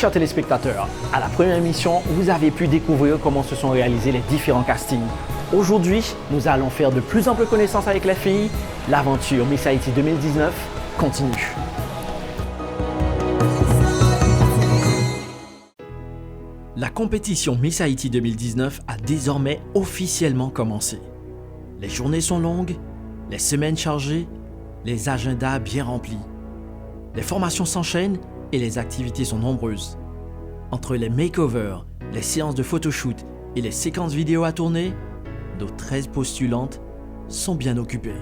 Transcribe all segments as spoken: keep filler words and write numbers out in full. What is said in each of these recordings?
Chers téléspectateurs, à la première émission, vous avez pu découvrir comment se sont réalisés les différents castings. Aujourd'hui, nous allons faire de plus en plus connaissance avec les filles. L'aventure Miss Haïti deux mille dix-neuf continue. La compétition Miss Haïti deux mille dix-neuf a désormais officiellement commencé. Les journées sont longues, les semaines chargées, les agendas bien remplis. Les formations s'enchaînent et les activités sont nombreuses. Entre les makeovers, les séances de photoshoot et les séquences vidéo à tourner, nos treize postulantes sont bien occupées.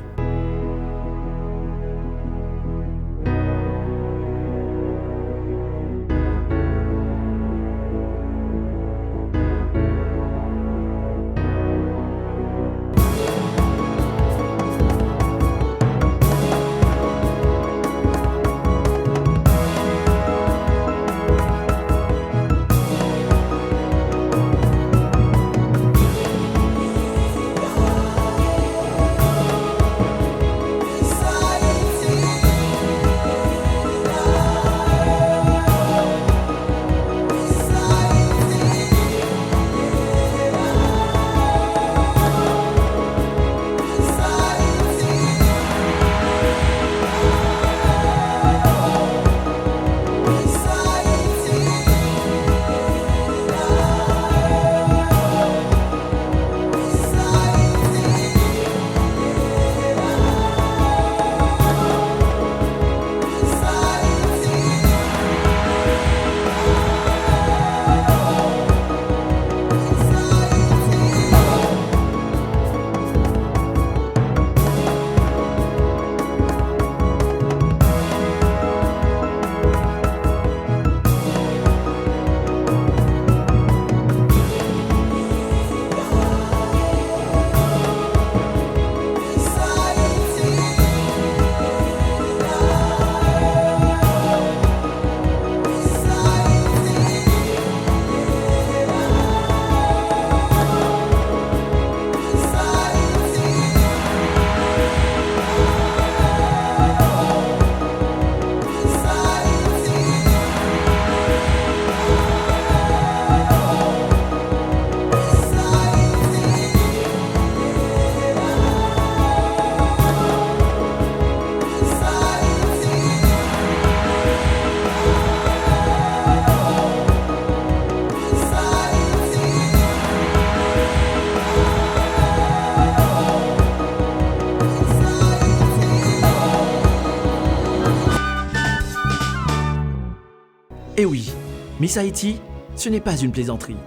Et oui, Miss Haïti, ce n'est pas une plaisanterie.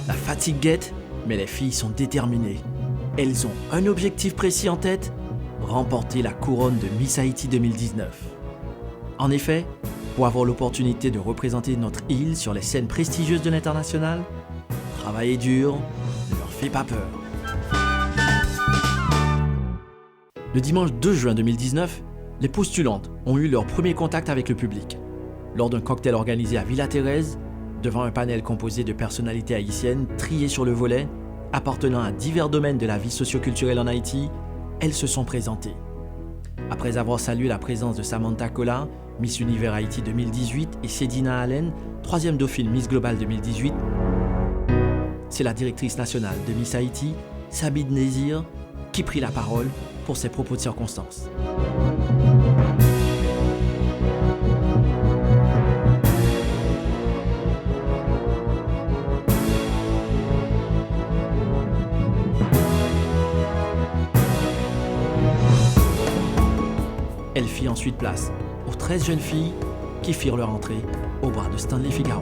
La fatigue guette, mais les filles sont déterminées. Elles ont un objectif précis en tête, remporter la couronne de Miss Haïti deux mille dix-neuf. En effet, pour avoir l'opportunité de représenter notre île sur les scènes prestigieuses de l'international, travailler dur ne leur fait pas peur. Le dimanche deux juin deux mille dix-neuf, les postulantes ont eu leur premier contact avec le public. Lors d'un cocktail organisé à Villa Thérèse, devant un panel composé de personnalités haïtiennes triées sur le volet, appartenant à divers domaines de la vie socioculturelle en Haïti, elles se sont présentées. Après avoir salué la présence de Samantha Colas, Miss Univers Haïti deux mille dix-huit, et Sedina Allen, troisième dauphine Miss Global deux mille dix-huit, c'est la directrice nationale de Miss Haïti, Sabine Désir, qui prit la parole pour ses propos de circonstance. Elle fit ensuite place aux treize jeunes filles qui firent leur entrée au bras de Stanley Figaro.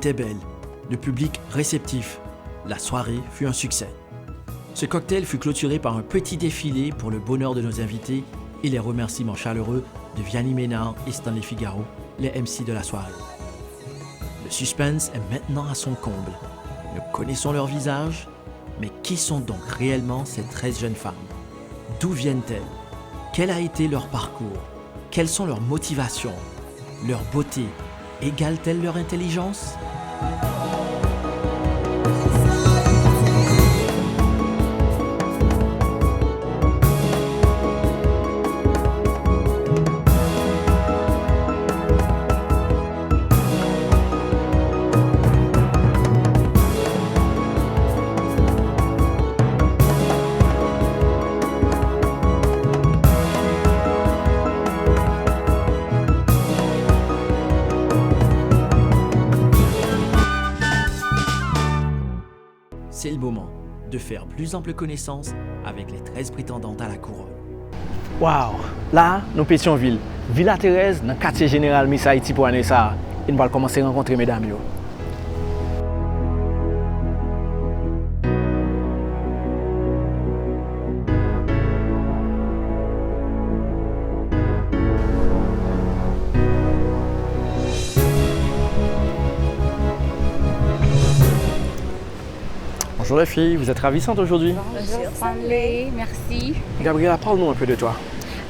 était belle, le public réceptif. La soirée fut un succès. Ce cocktail fut clôturé par un petit défilé pour le bonheur de nos invités et les remerciements chaleureux de Vianney Ménard et Stanley Figaro, les M C de la soirée. Le suspense est maintenant à son comble. Nous connaissons leur visage, mais qui sont donc réellement ces treize jeunes femmes ? D'où viennent-elles ? Quel a été leur parcours ? Quelles sont leurs motivations ? Leur beauté égale-t-elle leur intelligence ? C'est le moment de faire plus ample connaissance avec les treize prétendantes à la couronne. Wow! La, nou Petyonvil, Vila Terèz, nan katye jeneral Miss Haiti pou ane sa a, e n pral kòmanse rankontre medam yo. Bonjour les filles, vous êtes ravissantes aujourd'hui. Bonjour Stanley, merci. Gabriela, parle-nous un peu de toi.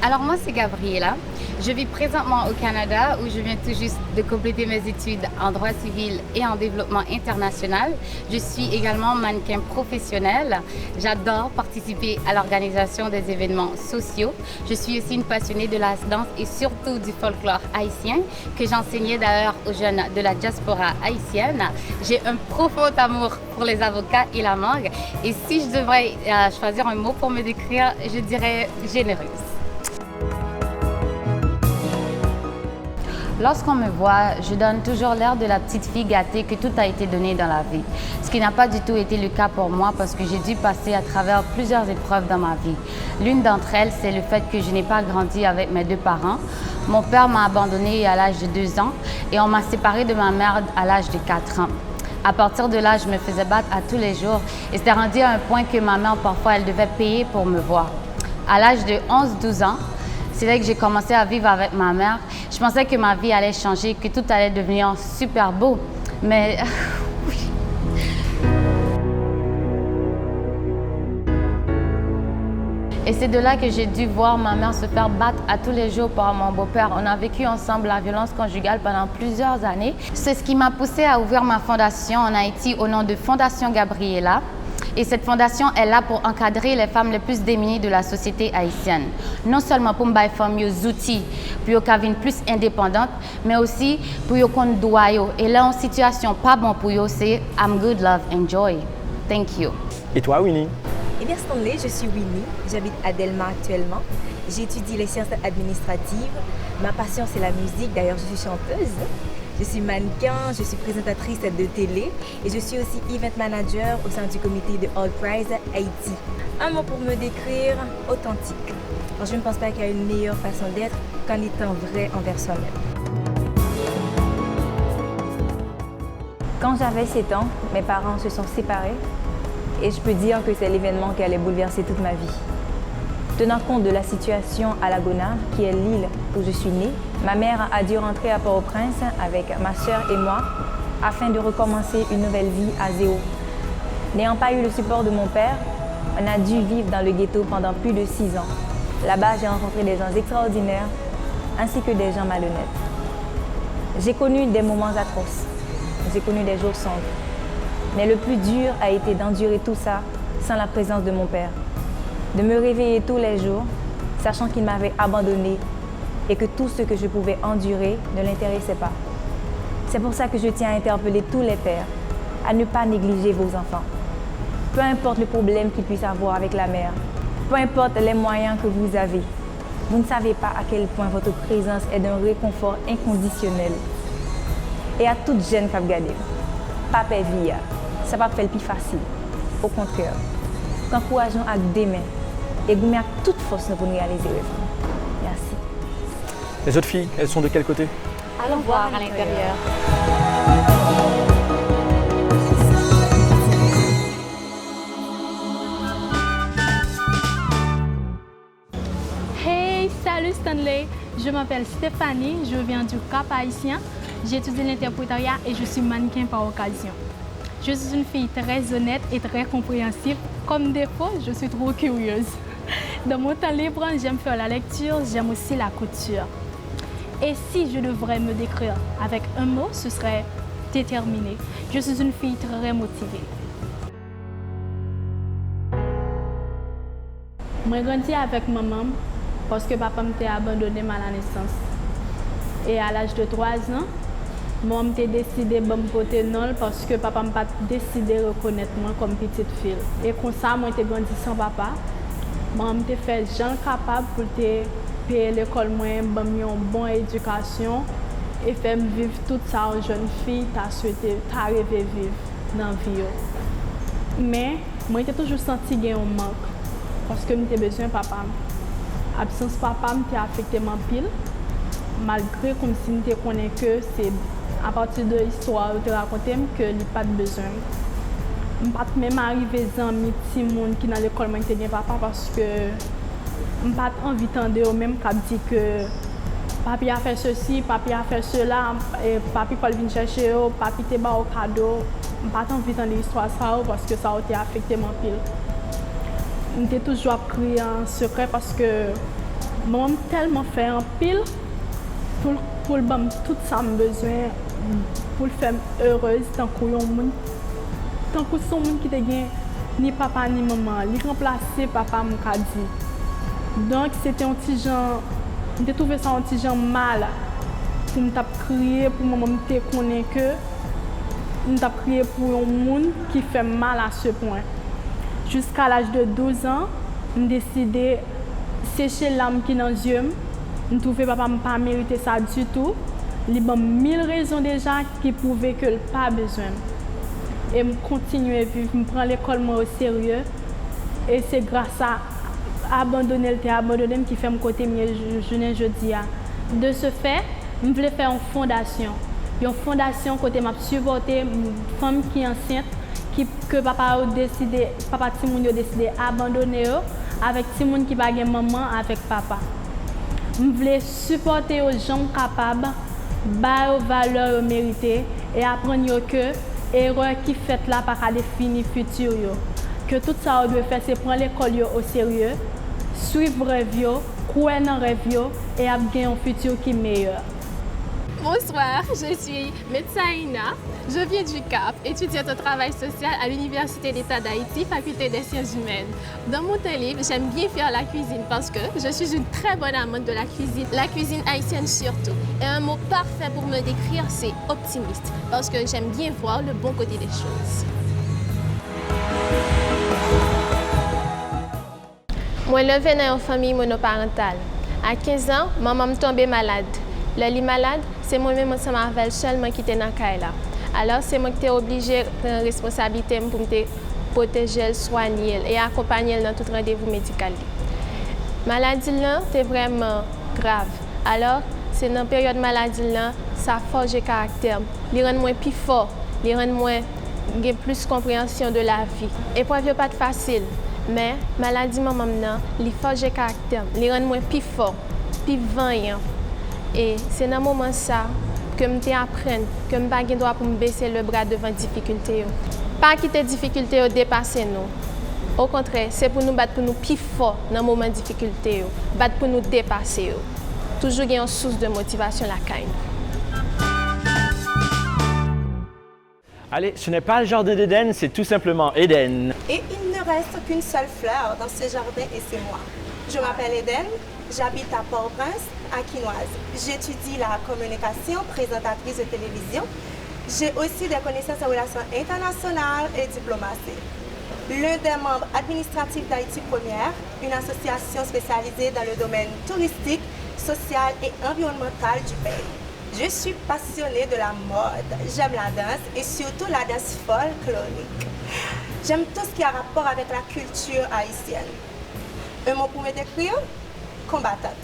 Alors moi c'est Gabriela. Je vis présentement au Canada où je viens tout juste de compléter mes études en droit civil et en développement international. Je suis également mannequin professionnel. J'adore participer à l'organisation des événements sociaux. Je suis aussi une passionnée de la danse et surtout du folklore haïtien que j'enseignais d'ailleurs aux jeunes de la diaspora haïtienne. J'ai un profond amour pour les avocats et la mangue. Et si je devrais euh, choisir un mot pour me décrire, je dirais généreuse. Lorsqu'on me voit, je donne toujours l'air de la petite fille gâtée que tout a été donné dans la vie, ce qui n'a pas du tout été le cas pour moi parce que j'ai dû passer à travers plusieurs épreuves dans ma vie. L'une d'entre elles, c'est le fait que je n'ai pas grandi avec mes deux parents. Mon père m'a abandonnée à l'âge de deux ans et on m'a séparée de ma mère à l'âge de quatre ans. À partir de là, je me faisais battre à tous les jours et c'était rendu à un point que ma mère, parfois, elle devait payer pour me voir. À l'âge de onze, douze ans, c'est là que j'ai commencé à vivre avec ma mère. Je pensais que ma vie allait changer, que tout allait devenir super beau. Mais Et c'est de là que j'ai dû voir ma mère se faire battre à tous les jours par mon beau-père. On a vécu ensemble la violence conjugale pendant plusieurs années. C'est ce qui m'a poussé à ouvrir ma fondation en Haïti au nom de Fondation Gabriela. Et cette fondation est là pour encadrer les femmes les plus démunies de la société haïtienne. Non seulement pour bay fanm yo zouti pou yo ka vin plis endepandant, men osi pou yo konn dwa yo. E lè yon sitiyasyon pa bon pou yo, se I'm good, love, enjoy. Thank you. Et toi, Winnie ? Eh bien, Stanley, je suis Winnie. J'habite à Dèlma actuellement. J'étudie les sciences administratives. Ma passion, c'est la musique. D'ailleurs, je suis chanteuse. Je suis mannequin, je suis présentatrice de télé et je suis aussi event manager au sein du comité de All Prize Haïti. Un mot pour me décrire, authentique. Alors, je ne pense pas qu'il y a une meilleure façon d'être qu'en étant vrai envers soi-même. Quand j'avais sept ans, mes parents se sont séparés et je peux dire que c'est l'événement qui allait bouleverser toute ma vie. Tenant compte de la situation à La Gonâve, qui est l'île où je suis née, ma mère a dû rentrer à Port-au-Prince avec ma sœur et moi afin de recommencer une nouvelle vie à zéro. N'ayant pas eu le support de mon père, on a dû vivre dans le ghetto pendant plus de six ans. Là-bas, j'ai rencontré des gens extraordinaires ainsi que des gens malhonnêtes. J'ai connu des moments atroces. J'ai connu des jours sombres. Mais le plus dur a été d'endurer tout ça sans la présence de mon père. De me réveiller tous les jours, sachant qu'il m'avait abandonnée et que tout ce que je pouvais endurer ne l'intéressait pas. C'est pour ça que je tiens à interpeller tous les pères à ne pas négliger vos enfants. Peu importe le problème qu'ils puissent avoir avec la mère, peu importe les moyens que vous avez, vous ne savez pas à quel point votre présence est d'un réconfort inconditionnel. E a tout jèn k ap gade m, pa pè vi a, sa p ap fè l pi fasil. Okontrè, pran kouraj nou ak de men e goumen ak tout fòs nou pou n reyalize rèv nou. Mèsi. Les autres filles, elles sont de quel côté ? Allons voir à l'intérieur. Salut Stanley, je m'appelle Stéphanie, je viens du Cap-Haïtien, j'étudie l'interprétariat et je suis mannequin par occasion. Je suis une fille très honnête et très compréhensible. Comme défaut, je suis trop curieuse. Dans mon temps libre, j'aime faire la lecture, j'aime aussi la couture. Et si je devrais me décrire avec un mot, ce serait déterminée. Je suis une fille très motivée. Mwen grandi avèk manman m, paske papa m te abandone m a la nesans. E a laj de twa zan, manman m te deside ban m pote non l paske papa m pa t deside rekonèt mwen kòm pitit fi l. E konsa, mwen te grandi san papa. Manman m te fè jan l kapab pou l te peye lekòl mwen, ban m yon bon edikasyon e fè m viv tout sa yon jèn fi ta swete, ta reve viv nan vi yo. Men, mwen te toujou santi gen yon mank, paske m te bezwen papa m. Absans papa m te afekte m anpil, malgre kòmsi m te konnen ke se apati de istwa yo te rakonte m ke li pa t bezwen m. M pa t menm arive zanmi timoun ki nan lekòl mwen ki te gen papa, paske m pa t anvi tande yo menm k ap di ke papi a fè sesi, papi a fè sela, e papi pral vin chèche yo, papi te ba yo kado. M pa t anvi tande istwa sa yo paske sa yo te afekte m anpil. M te toujou ap kriye an sekrè paske manman m tèlman fè anpil pou l, pou l ban m tout sa m bezwen, pou l fè m erez tankou yon moun, tankou se yon moun ki te gen ni papa ni manman. Li ranplase papa m, ka di. Donk, se te yon ti jan, m te twouve sa yon ti jan mal pou m t ap kriye pou manman m te konnen ke m t ap kriye pou yon moun ki fè m mal à ce point. Jusqu'à l'âge de douze ans, m deside seche lam ki nan zye m. M twouve papa m pa merite sa ditou. Li ban m mil rezon deja ki pwouve ke l pa bezwen m. E m kontinye viv, m pran lekòl mwen o serye. E se gras a abandone l te abandone m ki fè m kote m ye jou-, jounen jodi a. De ce fait, m vle fè yon fondasyon. Yon fondasyon kote m ap sipòte m-, fanm ki ansent, ki, ke papa yo deside, papa timoun yo deside abandone yo, avèk timoun ki pa gen manman avèk papa. M vle sipòte yo jan m kapab, ba yo valè yo merite, e aprann yo ke erè ki fèt la pa ka defini fiti yo, ke tout sa yo dwe fè se pran lekòl yo o serye, swiv rèv yo, kwè nan rèv yo, e ap gen yon fiti ki meyè. Bonsoir, je suis Metsaïna. Je viens du Cap, étudiante en travail social à l'Université d'État d'Haïti, faculté des sciences humaines. Dans mon temps libre, j'aime bien faire la cuisine parce que je suis une très bonne amante de la cuisine, la cuisine haïtienne surtout. Et un mot parfait pour me décrire, c'est optimiste, parce que j'aime bien voir le bon côté des choses. Mwen leve nan yon fanmi monoparantal. A kenz an, manman m tonbe malad. Lè li malad, se mwen menm ansanm avè l sèlman ki te nan kay la. Alò, se mwen ki te oblije pran responsablite m pou m te pwoteje l, swanye l e akonpanye l nan tout randevou medikal li. Maladi l lan te vrèman grav. Alò, se nan peryòd maladi l lan, sa fòje karaktè m. Li rann mwen pi fò. Li rann mwen gen plis konpreyansyon de lavi. Eprèv yo pa t fasil, men maladi manman m nan, li fòje karaktè m. Li rann mwen pi fò, pi vanyan. E se nan moman sa ke m te aprann ke m pa gen dwa pou m bese lebra devan difikilte yo. Pa kite difikilte yo depase nou. Okontrè, se pou nou bat pou nou pi fò nan moman difikilte yo, bat pou nou depase yo. Toujou gen yon sous de motivasyon lakay nou. Allez, ce n'est pas le jardin d'Éden, c'est tout simplement Éden. Et il ne reste qu'une seule fleur dans ce jardin et c'est moi. Je m'appelle Eden, j'habite à Port-au-Prince, Aquinoise. J'étudie la communication, présentatrice de télévision. J'ai aussi des connaissances en relations internationales et diplomatie. L'un des membres administratifs d'Haïti Première, une association spécialisée dans le domaine touristique, social et environnemental du pays. Je suis passionnée de la mode. J'aime la danse et surtout la danse folklorique. J'aime tout ce qui a rapport avec la culture haïtienne. Un mot pour me décrire ? Konbatant.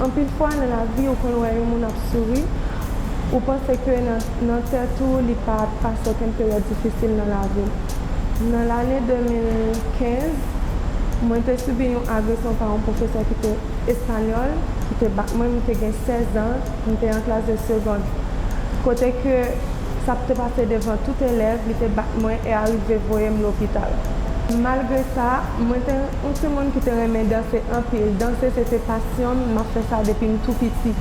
Anpil fwa nan lavi, ou konn wè yon moun ap souri, ou panse ke nan, nan tèt ou, li pa t pase okenn peryòd difisil nan lavi l. Nan lane de mil kenz, Mwen te sibi yon agresyon pa yon pwofesè ki te espanyòl, ki te bat mwen. M te gen sèz an, m te an klas de segond. Kote ke sa te pase devan tout elèv, li te bat mwen e arive voye m lopital. Malgre sa, mwen te yon timoun ki te renmen danse anpil. Danse se te pasyon m, m ap fè sa depi m tou piti.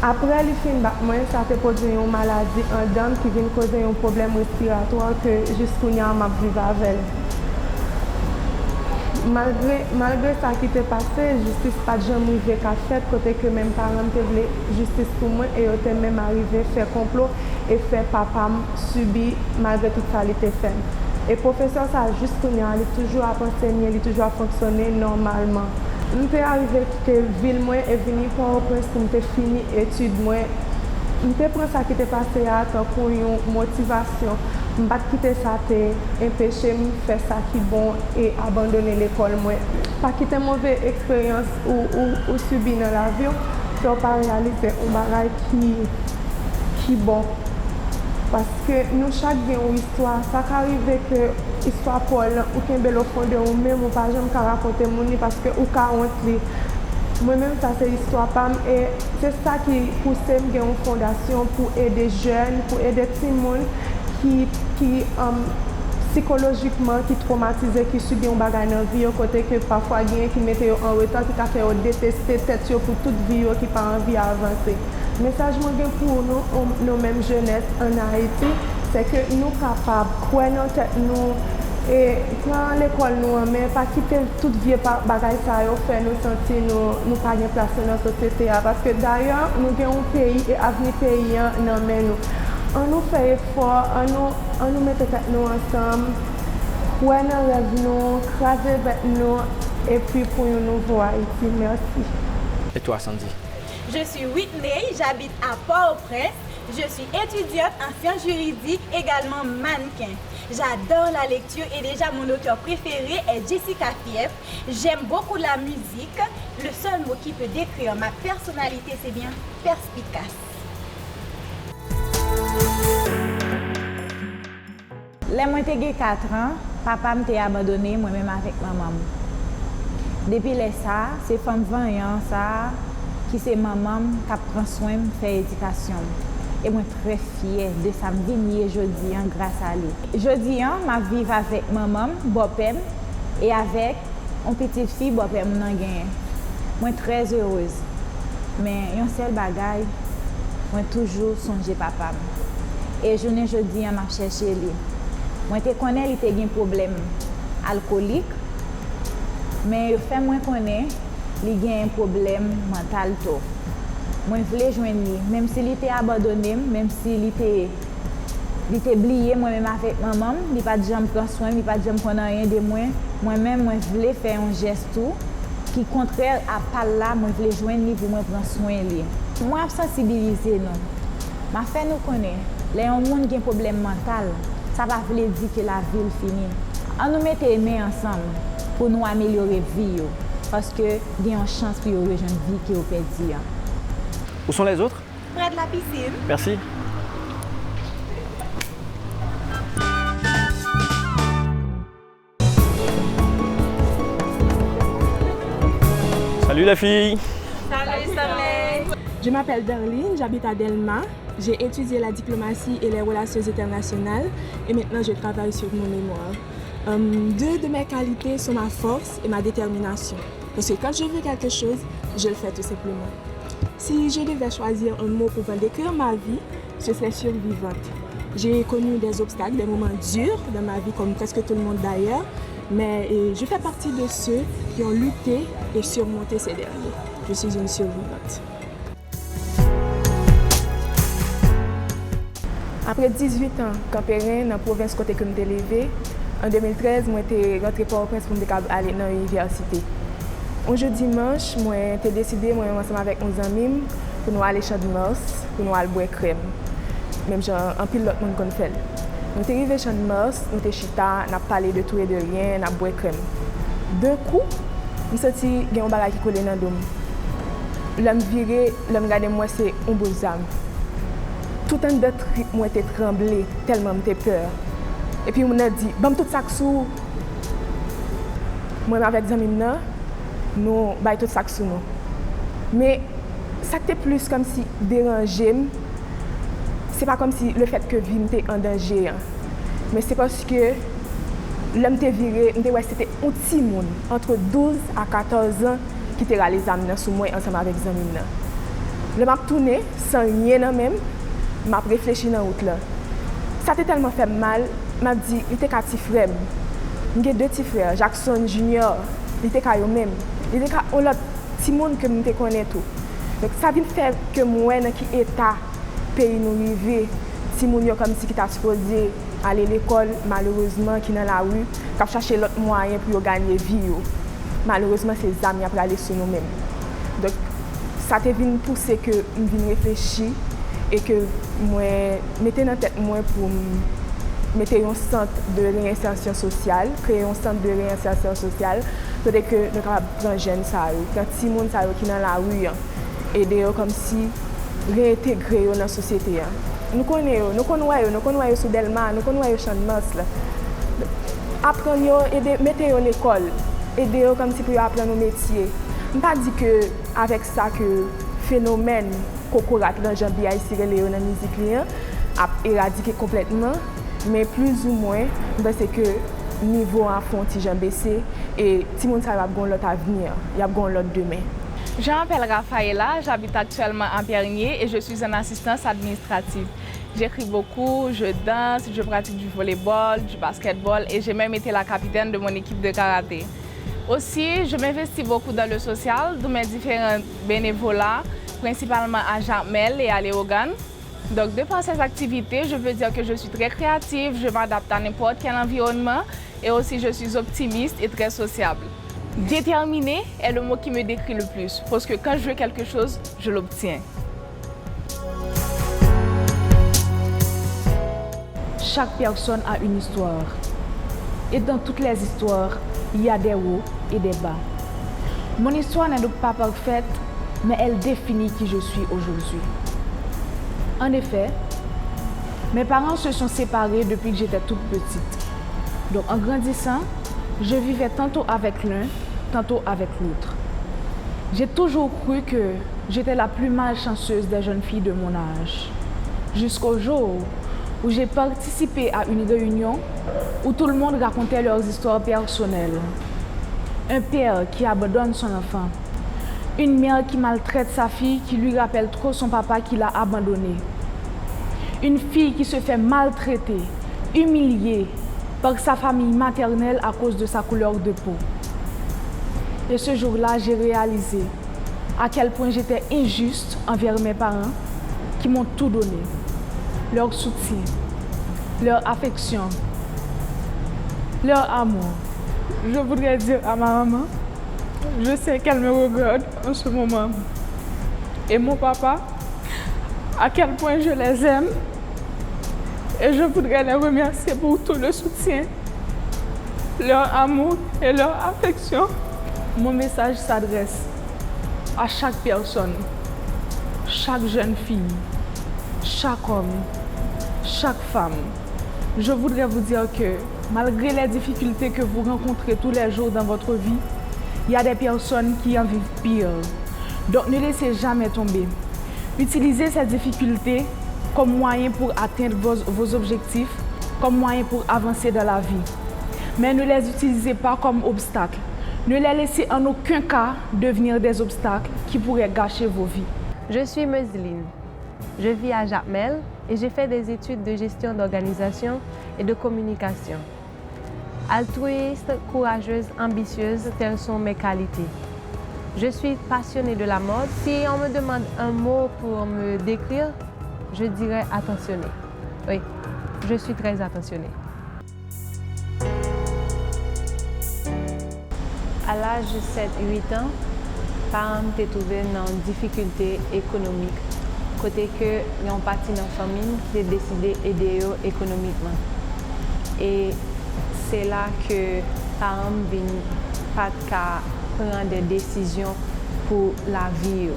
Apre li fin bat mwen, sa te pwodui yon maladi anndan m ki vin koze yon pwoblèm respiratwa ke jis kounye a m ap viv avè l. Malgre, malgre sa ki te pase, jistis pa t janm rive ka fèt, kote ke menm paran m te vle jistis pou mwen e yo te menm arive fè konplo e fè papa m sibi malgre tout sa li te fè m. E pwofesè sa, jis kounye a, li toujou ap ansenye, li toujou ap fonksyone nòmalman. M te arive kite vil mwen e vini Pòtoprens pou m te fini etid mwen. M te pran sa ki te pase a tankou yon motivasyon. M pa t kite sa te enpeche m fè sa ki bon e abandone lekòl mwen. Pa kite move eksperyans ou, ou, ou sibi nan lavi w fè w pa reyalize yon bagay ki, ki bon. Paske nou chak gen yon istwa. Sa ka rive ke istwa pa w lan, ou kenbe l o fon de ou menm, ou pa janm ka rakonte moun li paske ou ka wont li. Mwen menm, sa se istwa pa m, e se sa ki pouse m gen yon fondasyon pou ede jèn, pou ede timoun ki, ki, um, sikolojikman, ki twomatize, ki sibi yon bagay nan vi yo, kote ke pafwa genyen ki mete yo an reta, ki ka fè yo deteste tèt yo pou tout vi yo, ki pa anvi avanse. Mesaj mwen gen pou nou, nou menm jenès ann Ayiti, se ke nou kapab kwè nan tèt nou e pran lekòl nou an men, pa kite tout vye pa, bagay sa yo fè nou santi nou, nou pa gen plas nou nan sosyete a. Paske dayè, nou gen yon peyi e avni peyi an nan men nou. Ann nou fè efò, ann nou, ann nou mete tèt nou ansanm, kwè nan rèv nou, kraze bèt nou, epi pou yon nouvo Ayiti. Mèsi. Et toi, Sandy? Je suis Whitney, j'habite à Port-au-Prince. Je suis étudiante en sciences juridiques, également mannequin. J'adore la lecture et déjà mon auteur préféré est Jessica Fief. J'aime beaucoup la musique. Le seul mot qui peut décrire ma personnalité, c'est bien perspicace. Lè mwen te gen katran, papa m te abandone mwen menm avèk manman m. Depi lè sa a, se fanm vanyan sa a ki se manman m k ap pran swen m, fè edikasyon m. E mwen trè fyè de sa m vin ye jodi an gras a li. Jodi an, m ap viv avèk manman m, bòpè m, e avèk yon pitit fi bòpè m nan genyen. Mwen trè erez. Men yon sèl bagay, mwen toujou sonje papa m. E jounen jodi an, m ap chèche li. Mwen te konnen li te gen pwoblèm alkolik, men yo fè mwen konnen li gen pwoblèm mantal tou. Mwen vle jwenn li, menm si li te abandone m, menm si li te Li te bliye mwen menm avèk manman m, li pa t janm pran swen m, li pa t janm konn anyen de mwen. Mwen menm, mwen vle fè yon jès tou ki kontrè a pa l la, mwen vle jwenn li pou mwen pran swen li. Mwen ap sansibilize nou. M ap fè nou konnen, lè yon moun gen pwoblèm mantal, sa pa vle di ke lavi l fini. Ann nou mete men ansanm pou nou amelyore vi yo, paske gen yon chans pou yo rejwenn vi ke yo pèdi an. Où sont les autres? Près de la piscine. Merci. Salut les filles. Salut Stanley. Je m'appelle Darline, j'habite à Delma. J'ai étudié la diplomatie et les relations internationales et maintenant je travaille sur mon mémoire. Euh, deux de mes qualités sont ma force et ma détermination. Parce que quand je veux quelque chose, je le fais tout simplement. Si je devais choisir un mot pouvant décrire ma vie, ce serait survivante. J'ai connu des obstacles, des moments durs dans ma vie, comme presque tout le monde d'ailleurs, mais euh, je fais partie de ceux qui ont lutté et surmonté ces derniers. Je suis une survivante. Apre dizuit an kanpe ren nan pwovens kote ke m te leve, an de mil trèz, mwen te rantre Pòtoprens pou m te kab ale nan inivèsite. Yon jou dimanch, mwen te deside, mwen menm ansanm avèk yon zanmi m, pou nou ale Channmas, pou nou al bwè krèm. Menm jan anpil lòt moun konn fè l. Nou te rive Channmas, nou te chita, n ap pale de tou e de ryen, n ap bwè krèm. Denkou, m santi gen yon bagay ki kole nan do m. Lè m vire, lè m gade, m wè se yon boul zam. Tout anndan trip mwen te tranble, tèlman m te pè. Epi moun nan di, "Ban m tout sa k sou ou." Mwen avèk zanmi m nan, nou bay tout sa k sou nou. Men, sa k te plis kòmsi deranje m, se pa kòmsi lefèt ke vi m te an danje an, men se paske lè m te vire, m te wè se te yon timoun ant douz a katòz an ki te rale zam nan sou mwen ansanm avèk zanmi m nan. Lè m ap tounen, san ryen nan men m, m ap reflechi nan wout lan. Sa te tèlman fè m mal, m ap di, li te ka ti frè m. M gen de ti frè, Jackson Junior, li te ka yo menm. Li te ka yon lòt timoun ke m te konnen tou. Donk, sa vin fè ke m wè nan ki eta peyi nou rive. Timoun yo kòmsi ki ta sipoze ale lekòl, malerezman, ki nan lari, k ap chache lòt mwayen pou yo ganye vi yo. Malerezman, se zam y ap rale sou nou menm. Donk, sa te vin pouse ke m vin reflechi e ke mwen mete nan tèt mwen pou m mete yon sant de reyensèsyon sosyal, kreye yon sant de reyensèsyon sosyal, kote ke nou kapab pran jèn sa yo, pran timoun sa yo ki nan lari an, ede yo kòmsi reyentegre yo nan sosyete an. Nou konnen yo, nou konn wè yo, nou konn wè yo sou Dèlma, nou konn wè yo Channmas la. Aprann yo, ede, mete yo lekòl, ede yo kòmsi pou yo aprann yon metye. M pa di ke avèk sa ke fenomèn kokorat lan, jan B I C rele yo nan mizik li an, ap eradike konplètman, men plizoumwen, m panse ke nivo a fè yon ti jan bese, e timoun sa yo ap gen yon lòt avni, y ap gen yon lòt demen. Je m'appelle Rafaela, j'habite actuellement à Bernier et je suis en assistance administrative. J'écris beaucoup, je danse, je pratique du volleyball, du basketball et j'ai même été la capitaine de mon équipe de karaté. Aussi, je m'investis beaucoup dans le social, d'où mes différents bénévolats, principalement à Jakmèl et à Léogâne. Donc, de par ces activités, je peux dire que je suis très créative, je m'adapte à n'importe quel environnement et aussi je suis optimiste et très sociable. Déterminée est le mot qui me décrit le plus, parce que quand je veux quelque chose, je l'obtiens. Chaque personne a une histoire. Et dans toutes les histoires, il y a des hauts et des bas. Mon histoire n'est donc pas parfaite, mais elle définit qui je suis aujourd'hui. En effet, mes parents se sont séparés depuis que j'étais toute petite. Donc en grandissant, je vivais tantôt avec l'un, tantôt avec l'autre. J'ai toujours cru que j'étais la plus malchanceuse des jeunes filles de mon âge. Jusqu'au jour où j'ai participé à une réunion où tout le monde racontait leurs histoires personnelles. Un père qui abandonne son enfant. Une mère qui maltraite sa fille qui lui rappelle trop son papa qui l'a abandonnée. Une fille qui se fait maltraiter, humiliée par sa famille maternelle à cause de sa couleur de peau. Et ce jour-là, j'ai réalisé à quel point j'étais injuste envers mes parents qui m'ont tout donné, leur soutien, leur affection, leur amour. Je voudrais dire à ma maman, je sais qu'elle me regarde en ce moment, et mon papa, à quel point je les aime, et je voudrais les remercier pour tout le soutien, leur amour et leur affection. Mon message s'adresse à chaque personne, chaque jeune fille, chaque homme, chaque femme. Je voudrais vous dire que, malgré les difficultés que vous rencontrez tous les jours dans votre vie, il y a des personnes qui en vivent pire. Donc ne laissez jamais tomber. Utilisez ces difficultés comme moyen pour atteindre vos, vos objectifs, comme moyen pour avancer dans la vie. Mais ne les utilisez pas comme obstacle. Ne les laissez en aucun cas devenir des obstacles qui pourraient gâcher vos vies. Je suis Meuseline. Je vis à Jakmèl et j'ai fait des études de gestion d'organisation et de communication. Altruiste, courageuse, ambitieuse, telles sont mes qualités. Je suis passionnée de la mode. Si on me demande un mot pour me décrire, je dirais attentionnée. Oui, je suis très attentionnée. A laj sèt, uit an, paran m te twouve nan yon difikilte ekonomik, kote ke gen yon pati nan fanmi m ki te deside ede yo ekonomikman. E se la ke paran m vin pa t ka pran de desizyon pou lavi yo.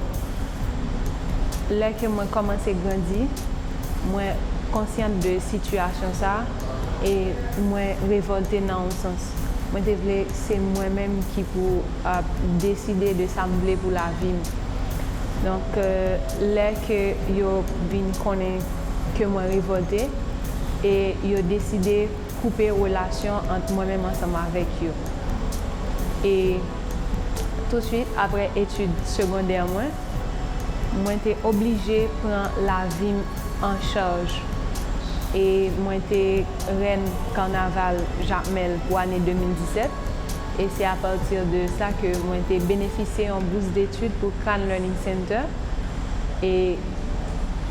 Lè ke mwen kòmanse grandi, mwen konsyant de sitiyasyon sa a e mwen revòlte nan yon sans. Mwen te vle se mwen menm ki pou, ah, deside de sa m vle pou lavi m. Donk, euh, lè ke yo vin konnen ke mwen revòlte, e yo deside koupe relasyon ant mwen menm ansanm avèk yo. E touswit, apre etid segondè mwen, mwen te oblije pran lavi m an chaj. E mwen te rèn kanaval Jakmèl pou ane de mil disèt. E se apati de sa ke mwen te benefisye yon bous detid pou Cannes Learning Center. E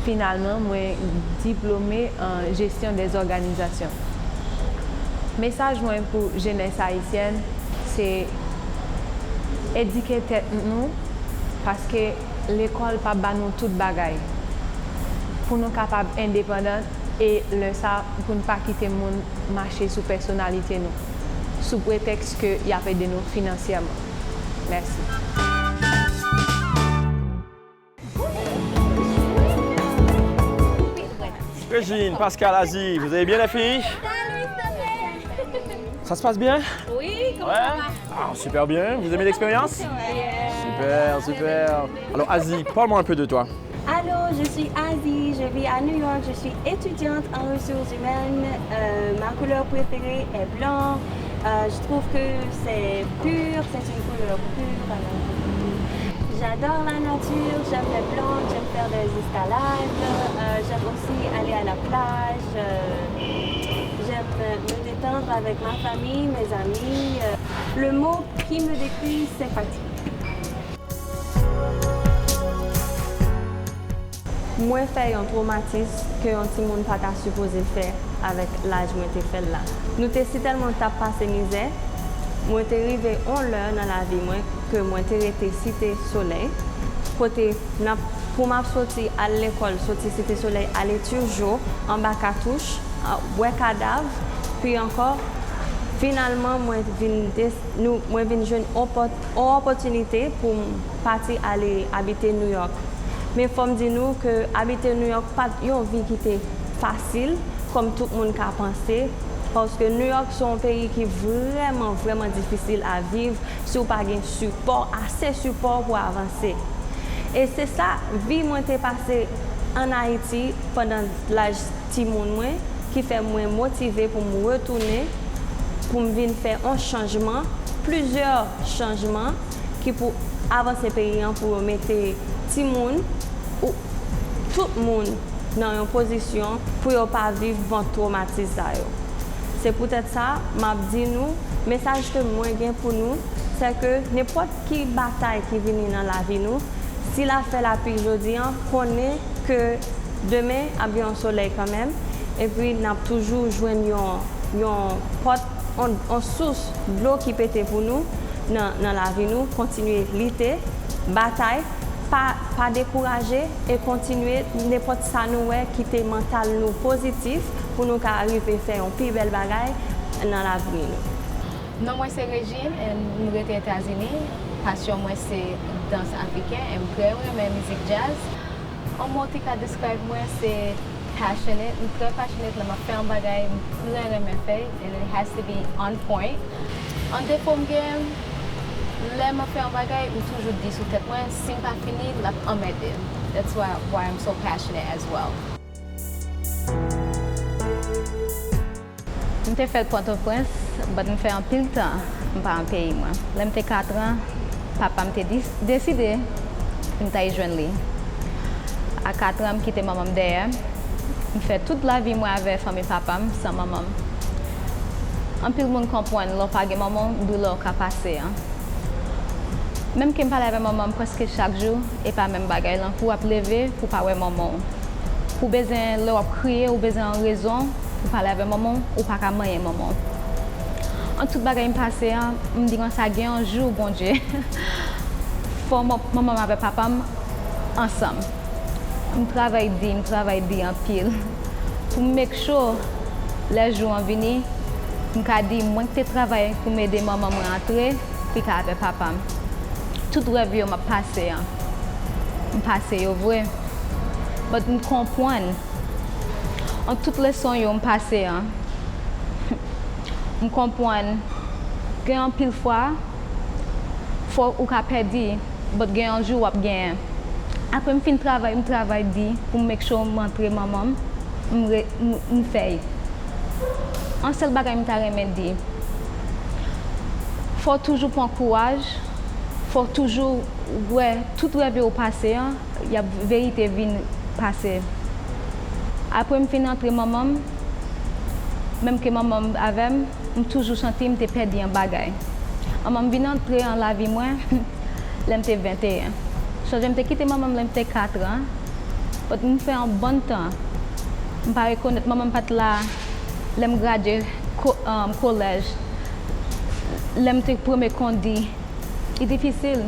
finalman, mwen diplome an jesyon dè zòganizasyon. Mesaj mwen pou jenès ayisyèn, se edike tèt nou, paske lekòl p ap ba nou tout bagay pou nou kapab endepandan, e lè sa, pou n pa kite moun mache sou pèsonalite nou, sou pretèks ke y ap ede nou finansyèman. Mèsi. Régine, Pascal, Asie, vous allez bien les filles? Ça se passe bien? Oui, comment ça va? Ah, super bien. Vous aimez l'expérience? Ouais. Super, super. Alors, Asie, parle-moi un peu de toi. Allô, je suis Asie, je vis à New York, je suis étudiante en ressources humaines. Euh, ma couleur préférée est blanc. Euh, je trouve que c'est pur, c'est une couleur pure. Alors, j'adore la nature, j'aime les plantes, j'aime faire des escalades, euh, j'aime aussi aller à la plage, euh, j'aime me détendre avec ma famille, mes amis. Euh, le mot qui me décrit, c'est fatigué. Mwen fè yon twomatis ke yon timoun pa ta sipoze fè avèk laj mwen te fè l la. Nou te sitèlman t ap pase mizè, mwen te rive yon lè nan lavi mwen ke mwen te rete Site Solèy, kote n ap, pou m ap soti al lekòl, soti Site Solèy, ale Turgeau, anba katouch, a, bwè kadav, pi ankò, finalman, mwen vin, nou, mwen vin jwenn yon opòtinite pou m pati ale abite New York. Men fò m di nou ke abite New York pa t yon vi ki te fasil, kòm tout moun ka panse, paske New York se yon peyi ki vrèman, vrèman difisil a viv si w pa gen sipò, ase sipò pou avanse. E se sa, vi mwen te pase ann Ayiti pandan laj timoun mwen, ki fè mwen motive pou m retounen, pou m vin fè yon chanjman, plizyè chanjman ki pou avanse peyi an, pou yo mete timoun ou tout moun nan yon pozisyon pou yo pa viv vant twomatis sa yo. Se poutèt sa, m ap di nou, mesaj ke mwen gen pou nou, se ke nenpòt ki batay ki vini nan lavi nou, si l ap fè lapli jodi an, konnen ke demen ap gen yon solèy kanmenm, epi n ap toujou jwenn yon, yon pòt, yon, yon sous dlo ki pete pou nou nan, nan lavi nou, kontinye lite, batay, pa, pa dekouraje e kontinye nenpòt sa nou wè kite mantal nou pozitif pou nou ka rive fè yon pi bèl bagay nan lavni nou. Non mwen se Regine, and m rete Etazini. Pasyon mwen se dans afriken, and m trè renmen mizik djaz. Yon mo ki ka describe mwen se passionate. M trè passionate lè m ap fè yon bagay, m trè renmen fè l, and it has to be on point. Yon defo m gen, lè m ap fè yon bagay, m toujou di sou tèt mwen, si m pa fini, l ap anmède m. That's why, why I'm so passionate as well. M te fèt Pòtoprens, but m fè anpil tan m pa nan peyi mwen. Lè m te kat an, papa m te dis- deside pou m t al jwenn li. A kat an, m kite manman m dèyè. M fè tout lavi mwen avè fanmi papa m, san manman m. Anpil moun konprann lè w pa gen manman w, doulè w ka pase an. Menm ke m pale avè manman m prèske chak jou, e pa menm bagay lan, pou w ap leve, pou w pa wè manman w. Pou w bezwen, lè w ap kriye, ou bezwen yon rezon pou w pale avè manman w, ou pa ka manyen manman w. An tout bagay m pase an, m di konsa, gen yon jou, Bondye, fò manman m avè papa m ansanm. M travay di, m travay di anpil pou m make sure lè jou an vini, m ka di mwen ki te travay pou m ede manman mwen antre, li ka avè papa m. Tout rèv yo m ap pase an, m pase yo vre. But m konprann, an tout leson yo m pase an, m konprann Gen anpil fwa, fò ou ka pèdi, but gen yon jou w ap genyen. Apre m fin travay, m travay di pou m make sure m antre manman m, m re-, m, m fè y. Yon sèl bagay m ta renmen di, fò w toujou pran kouraj, fò w toujou wè tout rèv yo w pase an, y ap verite vin pase. Apre m fin antre manman m, menm ke manman m avè m, m toujou santi m te pèdi yon bagay. Manman m vin antre an lavi mwen lè m te venteyen. Sonje m te kite manman m lè m te katran, but m fè yon bann tan. M pa rekonèt manman m pa t la lè m gradye ko-, um, kolèj, lè m te premye kondi. Li difisil.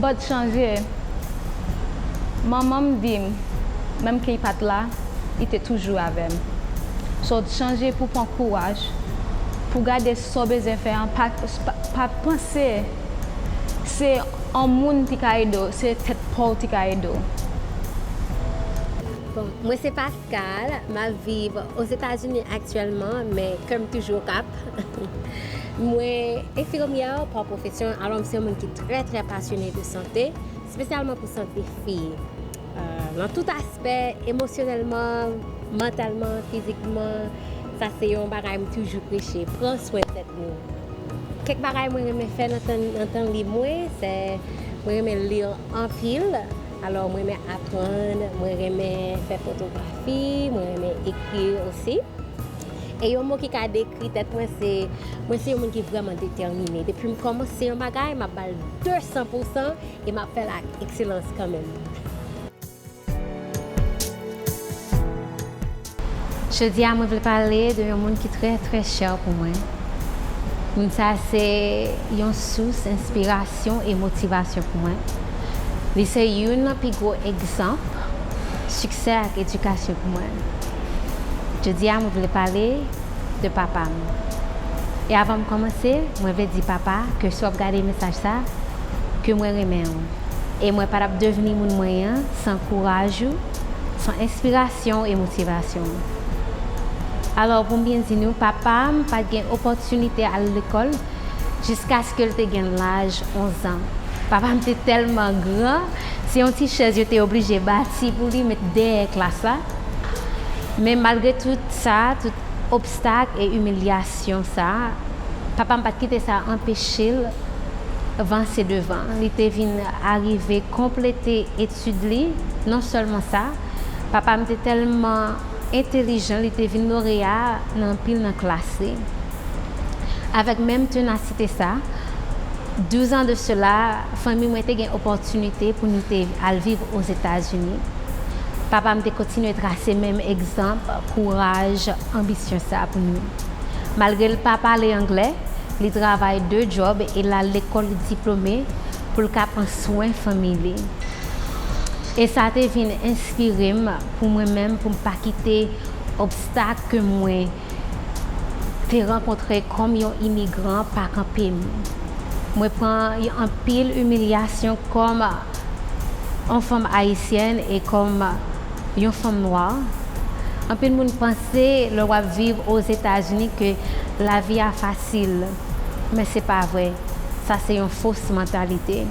But chanje. Manman m di m, menm ke l pa t la, li te toujou avè m. So, chanje pou pran kouraj, pou gade sa w bezwen fè an, pa, pa, pa panse se yon moun ki ka ede w, se tèt pa w ki ka ede w. Bon, mwen se Pascal, m ap viv Ozetazini aktyèlman, men kè m toujou Okap. Mwen enfimyè pa pwofesyon, alò m se yon moun ki trè, trè pasyone de sante, espesyalman pou sante fi. Euh, nan tout aspè, emosyonèlman, mantalman, fizikman, sa se yon bagay m toujou preche, pran swen tèt nou. Kèk bagay mwen renmen fè nan tan, nan tan lib mwen, se mwen renmen li anpil. Alò, mwen renmen aprann, mwen renmen fè fotografi, mwen renmen ekri osi. E yon mo ki ka dekri tèt mwen, se, mwen se yon moun ki vrèman detèmine. Depi m kòmanse yon bagay, m ap ba l de san pou san e m ap fè l ak ekselans kanmenm. Jodi a, mwen vle pale de yon moun ki trè, trè chè pou mwen. Moun sa a se yon sous enspirasyon e motivasyon pou mwen. Li se youn nan pi gwo egzanp siksè ak edikasyon pou mwen. Jodi a, mwen vle pale de papa m. E avan m kòmanse, mwen vle di papa ke si w ap gade mesaj sa, ke mwen renmen w. E mwen pa t ap devni moun mwen ye an san kouraj ou, san enspirasyon e motivasyon w. Alò, pou m byen di nou, papa m pa t gen opòtinite al lekòl jiskaske l te gen laj onz an. Papa m te tèlman gran, se yon ti chèz yo te oblije bati pou li met dèyè klas la. Men malgre tout sa, tout obstak e imilyasyon sa, papa m pa t kite sa anpeche l vanse devan. Li te vin arive konplete etid li. Non sèlman sa, papa m te tèlman entelijan, li te vin loreya nan anpil nan klas li. Avèk menm tenasite sa, douz an de sela, fanmi mwen te gen opòtinite pou nou te al viv Ozetazini. Papa m te kontinye trase menm egzanp kouraj, anbisyon sa pou nou. Malgre l pa pale anglè, li travay de djòb e l al lekòl diplome pou l ka pran swen fanmi li. E sa te vin enspire m pou mwen menm, pou m pa kite obstak ke mwen te rankontre kòm yon imigran pa kanpe m. Mwen pran yon anpil imilyasyon kòm yon fanm ayisyèn e kòm yon fanm nwa. Anpil moun panse lè w ap viv Ozetazini ke lavi a fasil, men se pa vre. Sa se yon fos mantalite.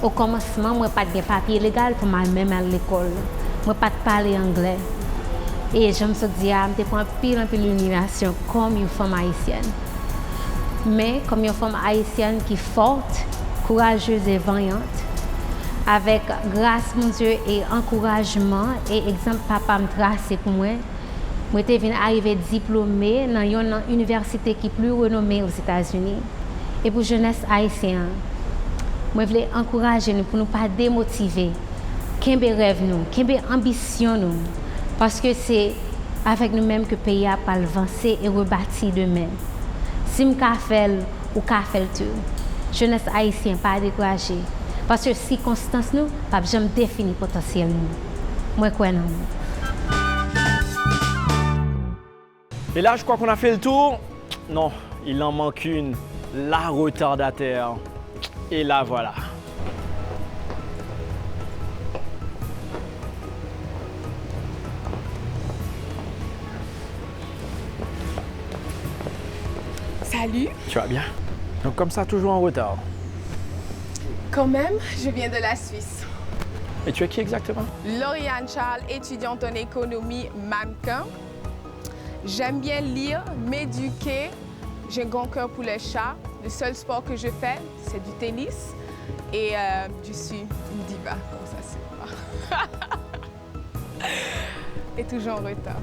O kòmansman, mwen pa t gen papye legal pou m al menm al lekòl. Mwen pa t pale anglè. E jan m sot di a, m te pran anpil, anpil imilyasyon kòm yon fanm ayisyèn. Men, kòm yon fanm ayisyèn ki fòt, kourajez e vanyant, avèk gras Bondye e ankourajman e egzanp papa m trase pou mwen, mwen te vin arive diplome nan yonn nan inivèsite ki pli renome Ozetazini. E pou jenès ayisyen an, mwen vle ankouraje nou pou nou pa demotive. Kenbe rèv nou, kenbe anbisyon nou, paske se avèk nou menm ke peyi a pral vanse e rebati demen. Si m ka fè l, ou ka fè l tou. Jenès ayisyen, pa dekouraje, paske sikonstans nou p ap janm defini potansyèl nou. Mwen kwè nan nou. Et là, je crois qu'on a fait le tour. Non, il en manque une. La retardataire. Et la voilà. Sa Salut. Tu vas bien? Donc comme ça, toujours en retard. Quand même, je viens de la Suisse. Et tu es qui exactement? Lauriane Charles, étudiante en économie, mannequin. J'aime bien lire, m'éduquer. J'ai un grand cœur pour les chats. Le seul sport que je fais, c'est du tennis. Et euh, je suis une diva, comme ça se voit. Et toujours en retard.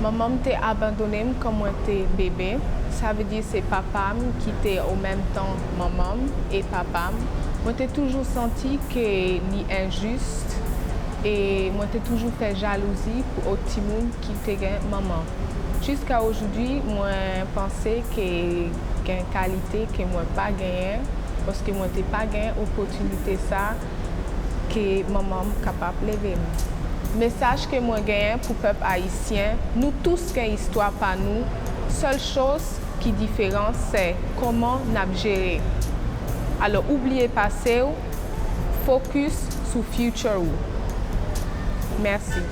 Manman m te abandone m kan mwen te bebe. Sa vle di se papa m ki te o menm tan manman m e papa m. Mwen te toujou santi ke li enjis e mwen te toujou fè jalouzi pou ot timoun ki te gen manman. Jiska ojodi, mwen panse ke gen kalite ke mwen pa genyen, paske mwen te pa gen opòtinite sa ke manman m kapab leve m. Mesaj ke mwen genyen pou pèp ayisyen, nou tous gen istwa pa nou, sèl choz ki diferan se kòman n ap jere. Alò, oubliye pase w, focus sou future ou. Mèsi.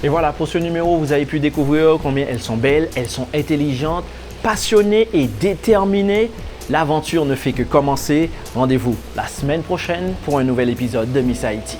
Et voilà, pour ce numéro, vous avez pu découvrir combien elles sont belles, elles sont intelligentes, passionnées et déterminées. L'aventure ne fait que commencer. Rendez-vous la semaine prochaine pour un nouvel épisode de Miss Haïti.